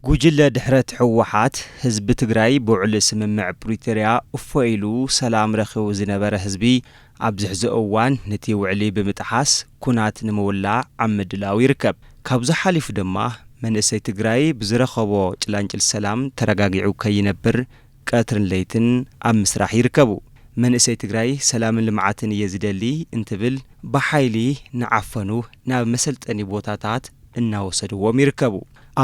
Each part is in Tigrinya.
ጉጅለ ድሕረት ህወሓት፣ ህዝቢ ትግራይ ብውዕሊ ስምምዕ ፕሪቶርያ እፎ ኢሉ ሰላም ረኺቡ ዝነበረ ህዝቢ፣ ኣብዚ ሕዚ እዋን ነቲ ውዕሊ ብምጥሓስ ኩናት ንምውላዕ ኣብ ምድላው ይርከብ። ካብዚ ሓሊፉ ድማ መንእሰይ ትግራይ ብዝረኸቦ ጭላንጭል ሰላም ተረጋጊዑ ከይነብር ቀትርን ለይትን ኣብ ምስራሕ ይርከቡ። መንእሰይ ትግራይ ሰላምን ልምዓትን እየ ዝደሊ እንትብል ብሓይሊ ንዓፈኑ ናብ መሰልጠኒ ቦታታት እናወሰድዎም ይርከቡ።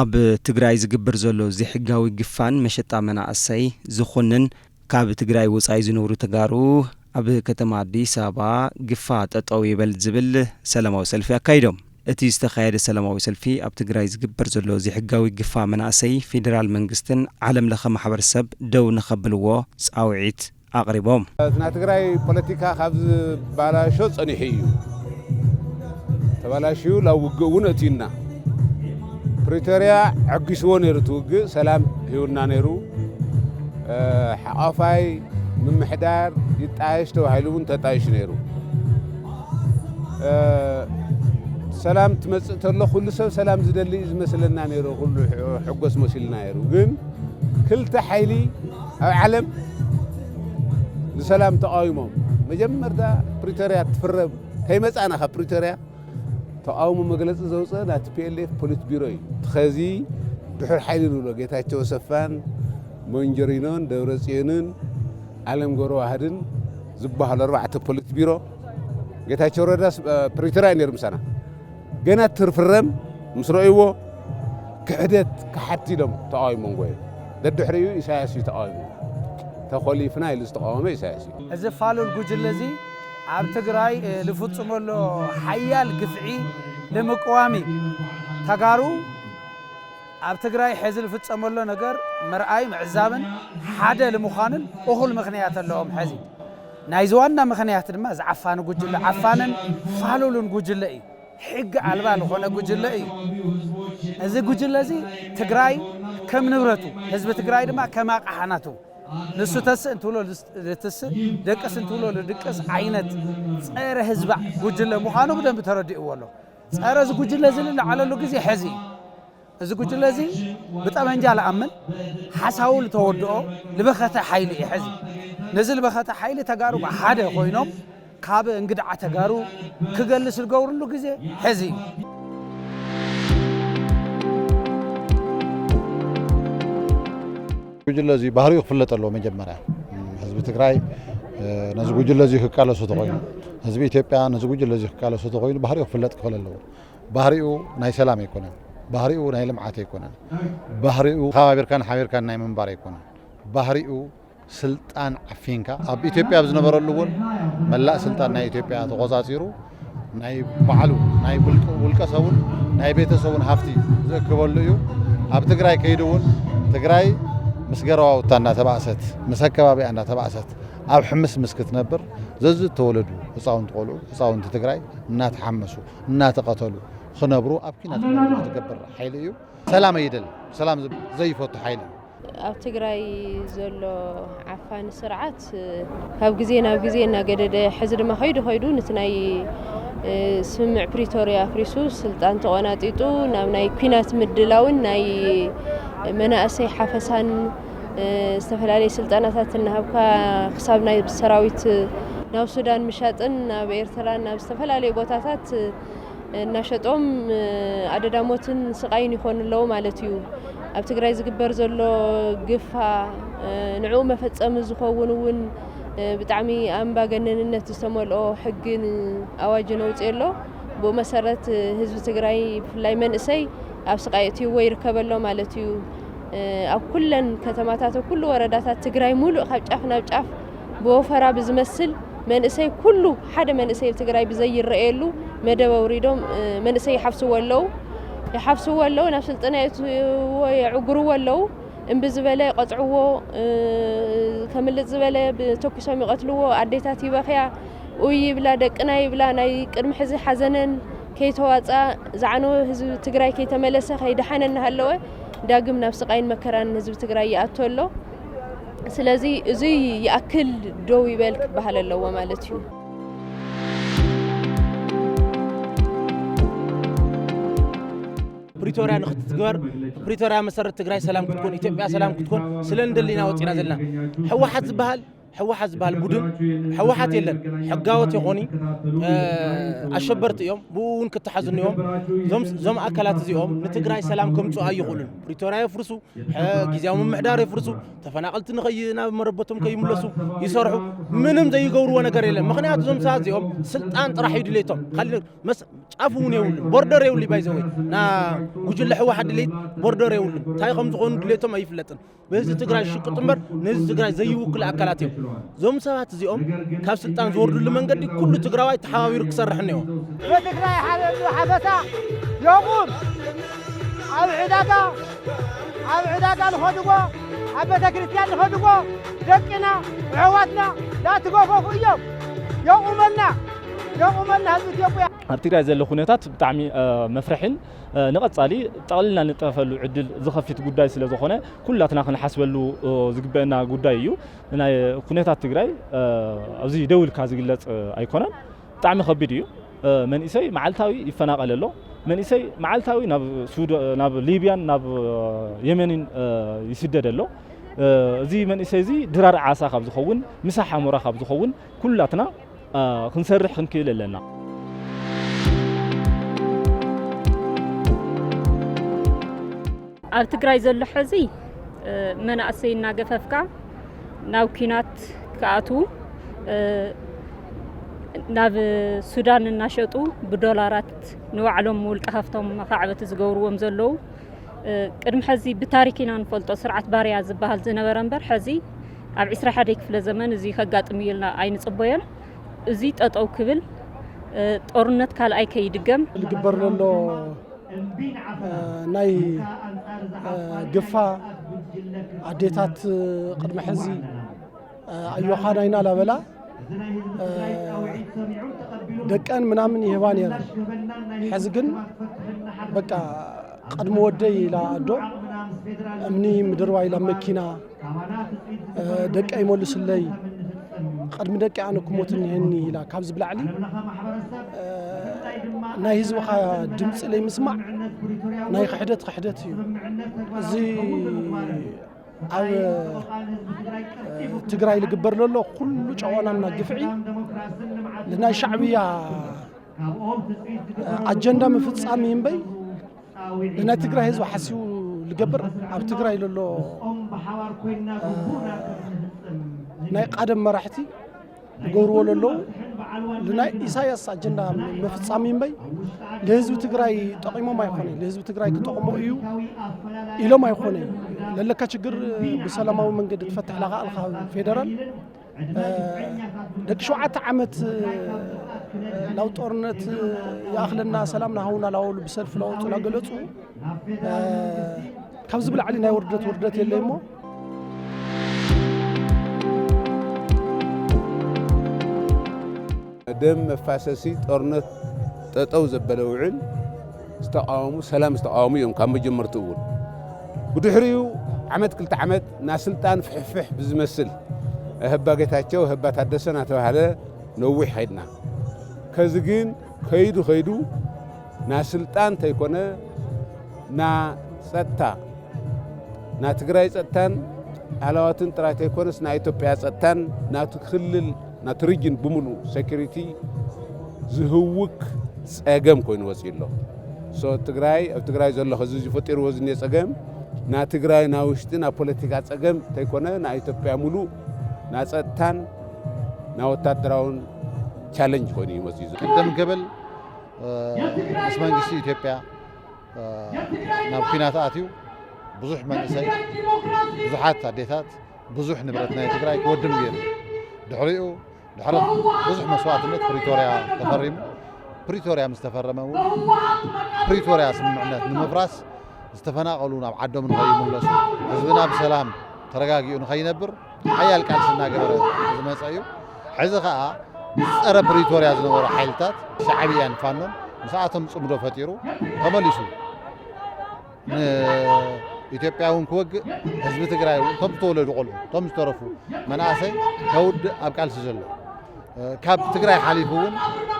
ኣብ ትግራይ ዝግበር ዘሎ ዘይሕጋዊ ግፋን መሸጣ መናእሰይ ዝኹንን ካብ ትግራይ ወፃኢ ዝነብሩ ተጋሩ ኣብ ከተማ ኣዲስ ኣበባ ግፋ ጠጠው ይበል ዝብል ሰላማዊ ሰልፊ ኣካይዶም። እቲ ዝተኻየደ ሰላማዊ ሰልፊ ኣብ ትግራይ ዝግበር ዘሎ ዘይሕጋዊ ግፋ መናእሰይ ፌዴራል መንግስትን ዓለም ለኸ ማሕበረሰብ ደው ንኸብልዎ ፃውዒት ኣቕሪቦም። እቲ ናይ ትግራይ ፖለቲካ ካብ ዝበላሾ ጸኒሑ እዩ። ተበላሽዩ ናብ ውግእ እውን ኣእትዩና። ፕሪቶርያ ዕጒስዎ ነይሩ፣ እቲ ውግእ ሰላም ሂቡና ነይሩ። እ፣ ሓቋፋይ ምምሕዳር ይጣየሽ ተባሂሉ እውን ተጣይሹ ነይሩ። እ፣ ሰላም ትመጽእ ተሎ ኩሉ ሰብ ሰላም ዝደሊ እዩ ዝመስለና ነይሩ፣ ኩሉ ሕ-፣ ሕጎስ መሲሉና ነይሩ። ግን ክልተ ሓይሊ ኣብ ዓለም ንሰላም ተቃዊሞም። መጀመርታ ፕሪቶርያ ትፍረም ከይመጻና ካብ ፕሪቶርያ ተቃውሞ መግለጺ ዘውፀ ናይ ቲ ፒ ኤል ኤፍ ፖሊት ቢሮ እዩ። ኸዚ ድሑር ሓይሊ ንብሎ ጌታቸው ሰፋን ሞንጀሪኖን ደብረጽዮንን ኣለም ገብረዋህድን ዝበሃሉ ኣርባዕተ ፖሊት ቢሮ፣ ጌታቸው ረዳ ስ-፣ ፕሪቶርያ እዩ ነይሩ ምሳና። ገና ትርፍረም ምስ ረእይዎ ክሕደት ክሓቲ ኢሎም ተቃዊሞም ጎዮም። ደድሕሪኡ ኢሳያስ እዩ ተቃዊሙ። ተኮሊፍና ኢሉ ዝተቃወመ ኢሳያስ እዩ። እዚ ፋሉል ጉጅለ እዚ ኣብ ትግራይ፣ እ፣ ልፍጽሞ ኣሎ ሓያል ግፍዒ ንምቅዋም እዩ። ተጋሩ ኣብ ትግራይ ሕዚ ልፍጸሞ ኣሎ ነገር ምርኣይ ምዕዛብን ሓደ ልምዃንን እኹል ምኽንያት ኣለዎም። ሕዚ ናይዚ ዋና ምኽንያት ድማ እዚ ዓፋኒ ጉጅለ፣ ዓፋንን ፋሉልን ጉጅለ እዩ። ሕጊ ኣልባ ዝኾነ ጉጅለ እዩ። እዚ ጉጅለ እዚ ትግራይ ከም ንብረቱ፣ ህዝቢ ትግራይ ድማ ከም ኣቕሓ ናቱ። ንሱ ተስእ እንትብሎ ዝተስእ፣ ደቅስ እንትብሎ ዝድቅስ ዓይነት ጸረ ህዝቢ ጉጅለ ምዃኑ ብደንቢ ተረዲእዎ ኣሎ። ጸረ እዚ ጉጅለ እዚ ዝለዓለሉ ግዜ ሕዚ እዩ። እዚ ጉጅለ እዚ ብጠመንጃ ዝኣምን፣ ሓሳቡ ዝተወድኦ ልበኸተ ሓይሊ እዩ ሕዚ። ነዚ ልበኸተ ሓይሊ ተጋሩ ብሓደ ኮይኖም ካብ እንግድዓ ተጋሩ ክገልስ ዝገብርሉ ግዜ ሕዚ እዩ። ጉጅለ እዚ ባህሪኡ ክፍለጥ ኣለዎ። መጀመርያ ህዝቢ ትግራይ፣ እ፣ ነዚ ጉጅለ እዚ ክቃለሶ ተኾይኑ፣ ህዝቢ ኢትዮጵያ ነዚ ጉጅለ እዚ ክቃለሶ ተኾይኑ ባህሪኡ ክፍለጥ ክኽእል ኣለዎ። ባህሪኡ ናይ ሰላም ኣይኮነን። ባህሪኡ ናይ ልምዓት ኣይኮነን። ባህሪኡ ተኸባቢርካን ሓቢርካን ናይ ምንባር ኣይኮነን። ባህሪኡ ስልጣን ዓፊንካ ኣብ ኢትዮጵያ ኣብ ዝነበረሉ እውን መላእ ስልጣን ናይ ኢትዮጵያ ተቖጻጺሩ ናይ ባዕሉ ናይ ውልቀ-፣ ውልቀ ሰቡን ናይ ቤተሰቡን ሃፍቲ ዝእክበሉ እዩ። ኣብ ትግራይ ከይዱ እውን ትግራይ ምስ ገረዋውታ እናተባእሰት፣ ምስ ኣከባቢኣ እናተባእሰት፣ ኣብ ሕምስምስ ክትነብር ዘዝተወለዱ ህፃውንቲ ቆልዑ፣ ህፃውንቲ ትግራይ እናተሓመሱ፣ እናተቐተሉ ክነብሩ ኣብ ኲናት ክነብሩ ዝገብር ሓይሊ እዩ። ሰላም ኣይደልን። ሰላም ዝ-፣ ዘይፈቱ ሓይሊ እዩ። ኣብ ትግራይ ዘሎ ዓፋኒ ስርዓት ካብ ግዜ ናብ ግዜ እናገደደ፣ ሕዚ ድማ ከይዱ ከይዱ ነቲ ናይ ስምምዕ ፕሪቶርያ ኣፍሪሱ ስልጣን ተቖናጢጡ ናብ ናይ ኲናት ምድላውን ናይ መናእሰይ ሓፈሳን ዝተፈላለየ ስልጠናታት እናሃብካ ክሳብ ናይ ሰራዊት ናብ ሱዳን ምሻጥን ናብ ኤርትራን ናብ ዝተፈላለዩ ቦታታት እናሸጦም ኣደዳ ሞትን ስቓይን ይኾኑ ኣለዉ ማለት እዩ። ኣብ ትግራይ ዝግበር ዘሎ ግፋ ንዕኡ መፈጸሚ ዝኸውን እውን ብጣዕሚ ኣምባገነንነት ዝተመልኦ ሕግን ኣዋጅን ኣውፅኡ ኣሎ። ብኡ መሰረት ህዝቢ ትግራይ ብፍላይ መንእሰይ ኣብ ስቓይ እትይዎ ይርከብ ኣሎ ማለት እዩ። ኣብ ኩለን ከተማታት ኣብ ኩሉ ወረዳታት ትግራይ ሙሉእ ካብ ጫፍ ናብ ጫፍ ብወፈራ ብዝመስል መንእሰይ ኩሉ ሓደ መንእሰይ ትግራይ ብዘይረኣየሉ መደብ ኣውሪዶም መንእሰይ ይሓፍስዎ ኣለዉ። ይሓፍስዎ ኣለዉ፣ ናብ ስልጠና የእትዎ የዕጉርዎ ኣለዉ። እምቢ ዝበለ ይቐፅዕዎ፣ ከምልጥ ዝበለ ተኩሶም ይቐትልዎ። ኣዴታት ይበኽያ፣ ኡይ ይብላ፣ ደቅና ይብላ። ናይ ቅድሚ ሕዚ ሓዘነን ከይተዋፅኣ፣ ዝዓነወ ህዝቢ ትግራይ ከይተመለሰ ከይደሓነ እናሃለወ ዳግም ናብ ስቓይን መከራን ህዝቢ ትግራይ ይኣቱ ኣሎ። ስለዚ እዙይ ይኣክል ደው ይበል ክበሃል ኣለዎ ማለት እዩ። ፕሪቶርያ ንክትትግበር፣ ፕሪቶርያ መሰረት ትግራይ ሰላም ክትኮን፣ ኢትዮጵያ ሰላም ክትኮን ስለ እንደሊና ወፂና ዘለና። ህወሓት ዝበሃል ህወሓት ዝበሃል ቡድን ህወሓት የለን። ሕጋወት ይኾኒ ኣሸበርቲ እዮም። ብኡ እውን ክተሓዙ እኒኦም። እዞም ኣካላት እዚኦም ንትግራይ ሰላም ከምፁ ኣይኽእሉን። ፕሪቶርያ የፍርሱ፣ ግዜያዊ ምምሕዳር የፍርሱ፣ ተፈናቐልቲ ንኸይ ናብ መረበቶም ከይምለሱ ይሰርሑ። ምንም ዘይገብርዎ ነገር የለን። ምክንያቱ እዞም ሰባት እዚኦም ስልጣን ጥራሕ እዩ ድሌቶም። ካሊእ ጫፍ እውን የብሉን። ቦርደር የብሉ ባይዘወይ ና ጉጅለ ህወሓት ድሌት ቦርደር የብሉን። እንታይ ከም ዝኾኑ ድሌቶም ኣይፍለጥን። በህዝቢ ትግራይ ሽቅጥ እምበር ንህዝቢ ትግራይ ዘይውክል ኣካላት እዮም። እዞም ሰባት እዚኦም ካብ ስልጣን ዝወርዱሉ መንገዲ ኩሉ ትግራዋይ ተሓባቢሩ ክሰርሕ እኒኦ። በትግራይ ሓበሉ ሓፈሳ የቑም። ኣብ ዕዳጋ ኣብ ዕዳጋ ንኸድዎ፣ ኣብ ቤተ ክርስቲያን ንኸድዎ፣ ደቅና ኣሕዋትና ላትገፈፉ እዮም። የቑመና የቑመና ህዝቢ ኢትዮጵያ። ኣብ ትግራይ ዘሎ ኩነታት ብጣዕሚ መፍርሕን ንቐጻሊ ጠቕልልና ንጠፈሉ ዕድል ዝኸፊት ጉዳይ ስለ ዝኾነ ኩላትና ክንሓስበሉ ዝግበአና ጉዳይ እዩ። ናይ ኩነታት ትግራይ ኣብዚ ደው ኢልካ ዝግለጽ ኣይኮነን። ብጣዕሚ ከቢድ እዩ። መንእሰይ መዓልታዊ ይፈናቐል ኣሎ። መንእሰይ መዓልታዊ ናብ ሱዳ ናብ ሊብያን ናብ የመንን ይስደድ ኣሎ። እዚ መንእሰይ እዚ ድራር ዓሳ ካብ ዝኸውን ምሳሕ ኣሞራ ካብ ዝኸውን ኩላትና ክንሰርሕ ክንክእል ኣለና። ኣብ ትግራይ ዘሎ ሕዚ መናእሰይ እናገፈፍካ ናብ ኲናት ክኣትዉ ናብ ሱዳን እናሸጡ ብዶላራት ንባዕሎም ውልቀ ሃፍቶም መኻዕበቲ ዝገብርዎም ዘለዉ። ቅድሚ ሕዚ ብታሪክ ኢና ንፈልጦ ስርዓት ባርያ ዝበሃል ዝነበረ እምበር ሕዚ ኣብ ዕስራ ሓደ ክፍለ ዘመን እዚ ከጋጥም እዩ ኢልና ኣይንፅበዮን። እዚ ጠጠው ክብል ጦርነት ካልኣይ ከይድገም ዝግበር ዘሎ ናይ ግፋ ኣዴታት ቅድሚ ሕዚ ኣዮኻ ናይና ላበላ ደቀን ምናምን ይህባ ነይረን። ሕዚ ግን በቃ ቅድሚ ወደይ ኢላ ኣዶ እምኒ ምድርባ ኢላ መኪና ደቀይ መልሱለይ ቅድሚ ደቂ ኣነ ክሞት እኒሀኒ ኢላ ካብዚ ብላዕሊ ናይ ህዝብኻ ድምፂ ለይምስማዕ ናይ ክሕደት ክሕደት እዩ። እዚ ኣብ ትግራይ ዝግበር ዘሎ ኩሉ ጨቆናና ግፍዒ ናይ ሻዕብያ ኣጀንዳ ምፍፃም እዩ እምበይ ንናይ ትግራይ ህዝቢ ሓሲቡ ዝገብር ኣብ ትግራይ ዘሎ ናይ ቀደም መራሕቲ ዝገብርዎ ዘለዉ ንናይ ኢሳያስ ኣጀንዳ ምፍፃም እዩ እምበይ ንህዝቢ ትግራይ ጠቒሞም ኣይኮነይ፣ ንህዝቢ ትግራይ ክጠቕሞ እዩ ኢሎም ኣይኮነይ። ለለካ ችግር ብሰላማዊ መንገዲ ትፈትሕ ላኻኣልካ ፌደራል ደቂ ሸውዓተ ዓመት ናብ ጦርነት ይኣኽለና ሰላም ናሃውና ላበሉ ብሰልፊ ለወጡ ላገለፁ ካብዚ ብላዕሊ ናይ ውርደት ውርደት የለይ እሞ ደም መፋሰሲ ጦርነት ጠጠው ዘበለ ውዕል ዝተቃወሙ ሰላም ዝተቃወሙ እዮም ካብ መጀመርቱ እውን ብድሕሪኡ ዓመት ክልተ ዓመት ናስልጣን ፍሕፍሕ ብዝመስል ህባ ጌታቸው ህባ ታደሰ ናተባህለ ነዊሕ ኸይድና ከዚ ግን ከይዱ ከይዱ ናስልጣን ተይኮነ ናጸጥታ ናትግራይ ጸጥታን ሃለዋትን ጥራይ ተይኮነስ ናይ ኢትዮጵያ ጸጥታን ናቱ ክልል ናቱ ሪጅን ብምሉእ ሴኩሪቲ ዝህውክ ጸገም ኮይኑ ወጺኡ ኣሎ። ሶ ትግራይ ኣብ ትግራይ ዘሎ ሕዚ ዝፈጢርዎ ዝኒኦ ጸገም ናትግራይ ናውሽጢ ናብ ፖለቲካ ጸገም ተይኮነ ናይ ኢትዮጵያ ሙሉእ ናጸጥታን ናወታደራውን ቻለንጅ ኮይኑ እዩ መፂኡ ዘሎ። ቀደም ገበል ምስ መንግስቲ ኢትዮጵያ ናብ ኲናት ኣትዩ ብዙሕ መንእሰይ ብዙሓት ኣዴታት ብዙሕ ንብረት ናይ ትግራይ ክወድም ገይሩ ድሕሪኡ ድሕሪ ብዙሕ መስዋእትነት ፕሪቶርያ ተፈሪሙ ፕሪቶርያ ምስ ተፈረመ እውን ፕሪቶርያ ስምምዕነት ንምፍራስ ዝተፈናቐሉ ናብ ዓዶም ንኸይምለሱ ህዝብና ብሰላም ተረጋጊኡ ንኸይነብር ሓያል ቃልሲ እናገበረ ዝመፀ እዩ። ሕዚ ከዓ ምስ ፀረ ፕሪቶርያ ዝነበሩ ሓይልታት ሻዕብያን ፋኖን ምስኣቶም ፅምዶ ፈጢሩ ተመሊሱ ንኢትዮጵያ እውን ክወግእ ህዝቢ ትግራይ እውን እቶም ዝተወለዱ ቆልዑ እቶም ዝተረፉ መናእሰይ ከውድእ ኣብ ቃልሲ ዘሎ ካብ ትግራይ ሓሊፉ እውን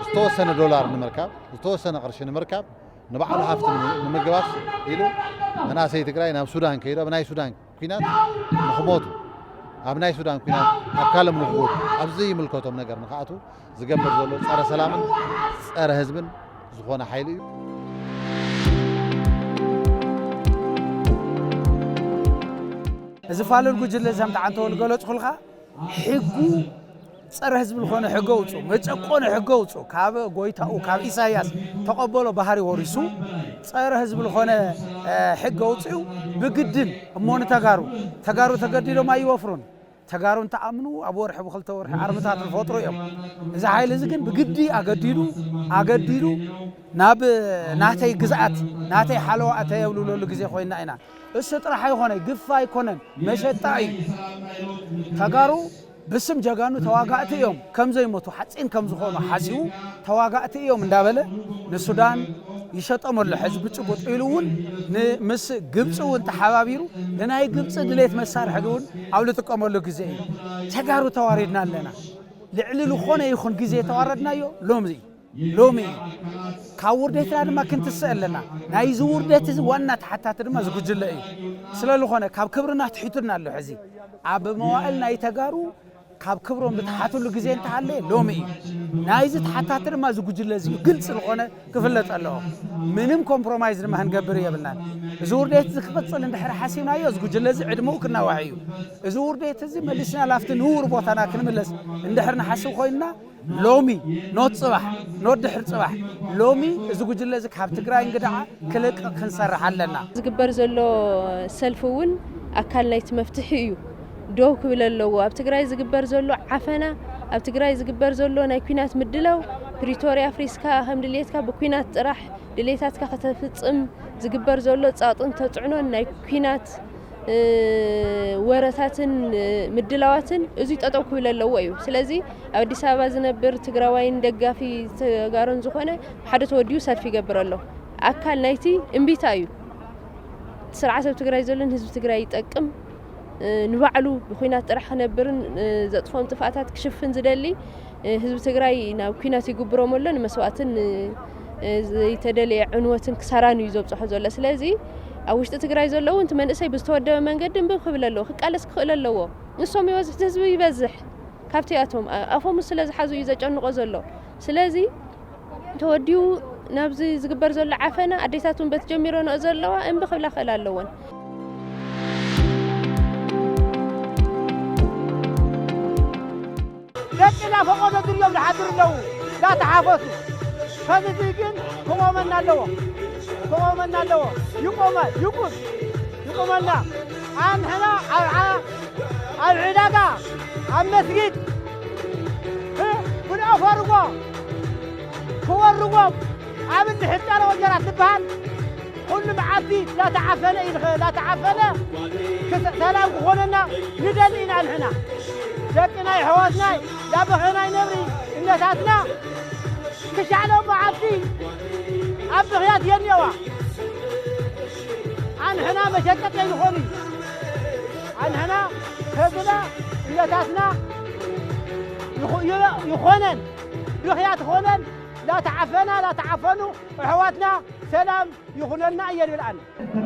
ዝተወሰነ ዶላር ንምርካብ ዝተወሰነ ቅርሺ ንምርካብ ንባዕሉ ሃፍቲ ንምግባስ ኢሉ መናእሰይ ትግራይ ናብ ሱዳን ከይዱ ኣብ ናይ ሱዳን ኲናት ንኽሞቱ፣ ኣብ ናይ ሱዳን ኲናት ኣካሎም ንኽጎድኡ፣ ኣብ ዘይምልከቶም ነገር ንኽኣትዉ ዝገብር ዘሎ ጸረ ሰላምን ጸረ ህዝብን ዝኾነ ሓይሊ እዩ። እዚ ፋሉል ጉጅለ ዘምተዓንተወሉ ገለጽኩልካ። ሕጉ ጸረ ህዝቢ ዝኾነ ሕገ ኣውጽኡ፣ መጨቆኒ ሕገ ኣውጽኡ፣ ካብ ጎይታኡ ካብ ኢሳያስ ተቐበሎ ባህሪ ወሪሱ ጸረ ህዝቢ ዝኾነ ሕገ ኣውጽኡ። ብግድን እሞ ንተጋሩ ተጋሩ ተገዲዶም ኣይወፍሩን። ተጋሩ እንተኣምኑ ኣብ ወርሒ ብክልተ ወርሒ ኣርምታት ዝፈጥሩ እዮም። እዚ ሓይሊ እዚ ግን ብግዲ ኣገዲዱ ኣገዲዱ ናብ ናተይ ግዝኣት ናተይ ሓለዋ እተየብልለሉ ግዜ ኮይና ኢና። እሱ ጥራሕ ኣይኮነ ግፍ ኣይኮነን መሸጣ እዩ። ተጋሩ ብስም ጀጋኑ ተዋጋእቲ እዮም ከም ዘይሞቱ ሓፂን ከም ዝኾኑ ሓሲቡ ተዋጋእቲ እዮም እንዳበለ ንሱዳን ይሸጦም ኣሎ። ሕዚ ብጭቡጥ ኢሉ እውን ምስ ግብፂ እውን ተሓባቢሩ ንናይ ግብፂ ድሌት መሳርሒ እውን ኣብ ልጥቀመሉ ግዜ እዩ። ተጋሩ ተዋሪድና ኣለና። ልዕሊ ዝኾነ ይኹን ግዜ የተዋረድናዮ ሎሚ እዩ። ሎሚ እዩ። ካብ ውርደትና ድማ ክንትስእ ኣለና። ናይዚ ውርደት እዚ ዋና ተሓታቲ ድማ ዝጉጅለ እዩ። ስለዝኾነ ካብ ክብርና ትሒቱና ኣሎ። ሕዚ ኣብ መዋእል ናይ ተጋሩ ካብ ክብሮም ዝተሓትሉ ግዜ እንተሃለየ ሎሚ እዩ። ናይዚ ተሓታቲ ድማ ዝጉጅለ እዚ እዩ። ግልፂ ዝኾነ ክፍለጥ ኣለዎ። ምንም ኮምፕሮማይዝ ድማ ክንገብር የብልናን። እዚ ውርደት እዚ ክቕፅል እንድሕር ሓሲብናዮ እዚ ጉጅለ እዚ ዕድመኡ ክናዋሕ እዩ። እዚ ውርደት እዚ መሊስና ላፍቲ ንውር ቦታና ክንምለስ እንድሕር ንሓስብ ኮይንና ሎሚ ኖት ጽባሕ ኖት ድሕር ጽባሕ ሎሚ እዚ ጉጅለ እዚ ካብ ትግራይ እንግዳዓ ክልቅቕ ክንሰርሕ ኣለና። ዝግበር ዘሎ ሰልፊ እውን ኣካል ናይቲ መፍትሒ እዩ። ደው ክብል ኣለዎ። ኣብ ትግራይ ዝግበር ዘሎ ዓፈና፣ ኣብ ትግራይ ዝግበር ዘሎ ናይ ኲናት ምድላው፣ ፕሪቶርያ ኣፍሪስካ ከም ድሌትካ ብኲናት ጥራሕ ድሌታትካ ከተፍጽም ዝግበር ዘሎ ጸቕጥን ተጽዕኖን ናይ ኲናት ወረታትን ምድላዋትን እዙይ ጠጠው ክብል ኣለዎ እዩ። ስለዚ ኣብ ኣዲስ ኣበባ ዝነብር ትግራዋይን ደጋፊ ተጋሩን ዝኾነ ሓደ ተወዲኡ ሰልፊ ይገብር ኣሎ። ኣካል ናይቲ እምቢታ እዩ። ስርዓት ኣብ ትግራይ ዘሎን ህዝቢ ትግራይ ይጠቅም ንባዕሉ ብኩናት ጥራሕ ክነብርን ዘጥፍኦም ጥፍኣታት ክሽፍን ዝደሊ ህዝቢ ትግራይ ናብ ኩናት ይግብሮም ኣሎ፣ ንመስዋእትን ዘይተደለየ ዕንወትን ክሳራን እዩ ዘብፅሖ ዘሎ። ስለዚ ኣብ ውሽጢ ትግራይ ዘለዉ እቲ መንእሰይ ብዝተወደበ መንገዲ እምቢ ክብል ኣለዎ፣ ክቃለስ ክኽእል ኣለዎ። ንሶም ይበዝሕ፣ እቲ ህዝቢ ይበዝሕ። ካብቲኣቶም ኣፎም ስለ ዝሓዙ እዩ ዘጨንቆ ዘሎ። ስለዚ ተወዲኡ ናብዚ ዝግበር ዘሎ ዓፈና ኣዴታት እውን በቲ ጀሚረንኦ ዘለዋ እምቢ ክብላ ክኽእላ ኣለወን። ደቂ እናፈቐዶ ድርዮም ዝሓድሩ ኣለዉ፣ እንዳተሓፈሱ። ከዚ ግን ክቖመና ኣለዎ፣ ክቖመና ኣለዎ። ይቆመ፣ ይቁም፣ ይቁመና። ኣንሕና ኣብ ዓ-፣ ኣብ ዕዳጋ፣ ኣብ መስጊድ፣ እ፣ ብንኦፈርዎ፣ ክወርዎም፣ ኣብ እንድሕር ጨረወ ጀራት ዝበሃል ኩሉ መዓልቲ ላተዓፈነ እዩ ዝኸ-፣ ላተዓፈነ ክሰ-፣ ሰላም ክኾነና ንደሊ ኢና ንሕና። ደቅና የሕዋትና ላበኸናይ ነብሪ እነታትና ክሻዕሎም መዓልቲ ኣብ ብኽያት የንየዋ። ኣንሕና መሸቀጥ ኣይንኾን እዩ። ኣንሕና ህዝብና እነታትና ይኹ-፣ ይበ-፣ ይኾነን ብኽያት ኾነን ላተዓፈና ላተዓፈኑ ኣሕዋትና ሰላም ይኹነልና እየ ዝብል ኣነ።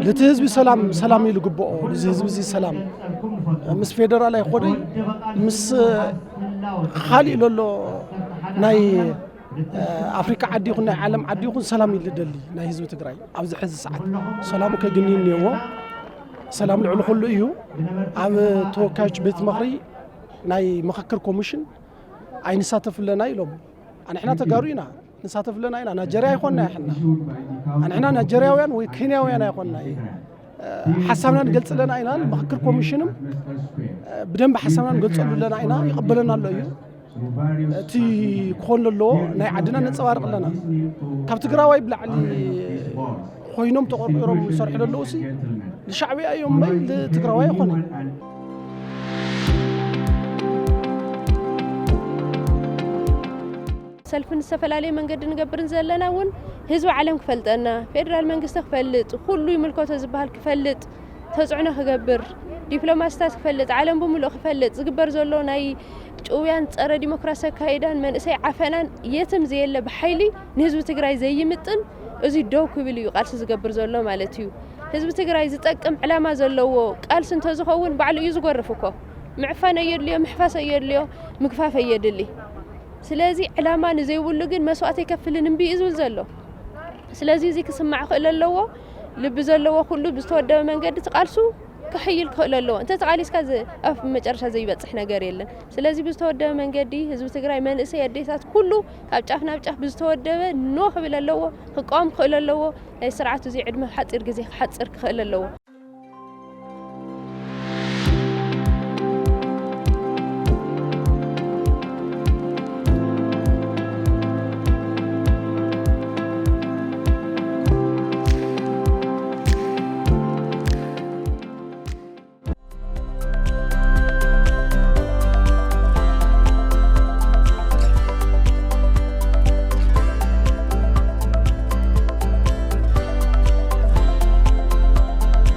ለቲ ህዝቢ ሰላም፣ ሰላም እዩ ዝግብኦ። እዚ ህዝቢ እዚ ሰላም ምስ ፌደራል ኣይኮነይ፣ ምስ ካሊእ ለሎ ናይ ኣፍሪካ ዓዲ ይኹን ናይ ዓለም ዓዲ ይኹን ሰላም እዩ ዝደሊ ናይ ህዝቢ ትግራይ። ኣብዚ ሕዚ ሰዓት ሰላሙ ከግንይ እኒአዎ። ሰላም ልዕሊ ኩሉ እዩ። ኣብ ተወካዮች ቤት ምኽሪ ናይ ምኽክር ኮሚሽን ኣይንሳተፍ ኣለና ኢሎም። ኣንሕና ተጋሩ ኢና፣ ንሳተፍ ኣለና ኢና። ናይጀርያ ኣይኮንና ይሕና። ኣንሕና ናይጀርያውያን ወይ ኬንያውያን ኣይኮንና። ሓሳብና ንገልጽ ኣለና ኢና። ምኽክር ኮሚሽንም ብደንብ ሓሳብና ንገልጸሉ ኣለና ኢና። ይቕበለና ኣሎ እዩ። እቲ ክኾን ዘለዎ ናይ ዓድና ነንጸባርቕ ኣለና። ካብ ትግራዋይ ብላዕሊ ኮይኖም ተቆርቂሮም ዝሰርሑ ዘለዉ ሲ ንሻዕብያ እዮም እምበይ ንትግራዋይ ኣይኮነን። ሰልፊ ንዝተፈላለየ መንገዲ ንገብርን ዘለና እውን ህዝቢ ዓለም ክፈልጠና፣ ፌደራል መንግስቲ ክፈልጥ፣ ኩሉ ይምልከቶ ዝበሃል ክፈልጥ፣ ተፅዕኖ ክገብር፣ ዲፕሎማስታት ክፈልጥ፣ ዓለም ብምሉእ ክፈልጥ፣ ዝግበር ዘሎ ናይ ጭውያን ጸረ ዲሞክራሲ ኣካይዳን መንእሰይ ዓፈናን የትም ዘየለ ብሓይሊ ንህዝቢ ትግራይ ዘይምጥን እዚ ደው ክብል እዩ ቃልሲ ዝገብር ዘሎ ማለት እዩ። ህዝቢ ትግራይ ዝጠቅም ዕላማ ዘለዎ ቃልሲ እንተዝኸውን ባዕሉ እዩ ዝጎርፍ እኮ። ምዕፋን ኣየድልዮ፣ ምሕፋስ ኣየድልዮ፣ ምግፋፍ ኣየድሊ። ስለዚ ዕላማ ንዘይብሉ ግን መስዋእቲ ኣይከፍልን እምቢ እዩ ዝብል ዘሎ። ስለዚ እዚ ክስማዕ ክእል ኣለዎ። ልቢ ዘለዎ ኩሉ ብዝተወደበ መንገዲ እቲ ቃልሱ ክሕይል ክእል ኣለዎ። እንተ ተቓሊስካ ዝ-፣ ኣብ መጨረሻ ዘይበጽሕ ነገር የለን። ስለዚ ብዝተወደበ መንገዲ ህዝቢ ትግራይ፣ መንእሰይ፣ ኣዴታት ኩሉ ካብ ጫፍ ናብ ጫፍ ብዝተወደበ ኖ ክብል ኣለዎ፣ ክቃወም ክእል ኣለዎ። ናይ ስርዓቱ እዚ ዕድመ ሓፂር ግዜ ክሓፅር ክኽእል ኣለዎ።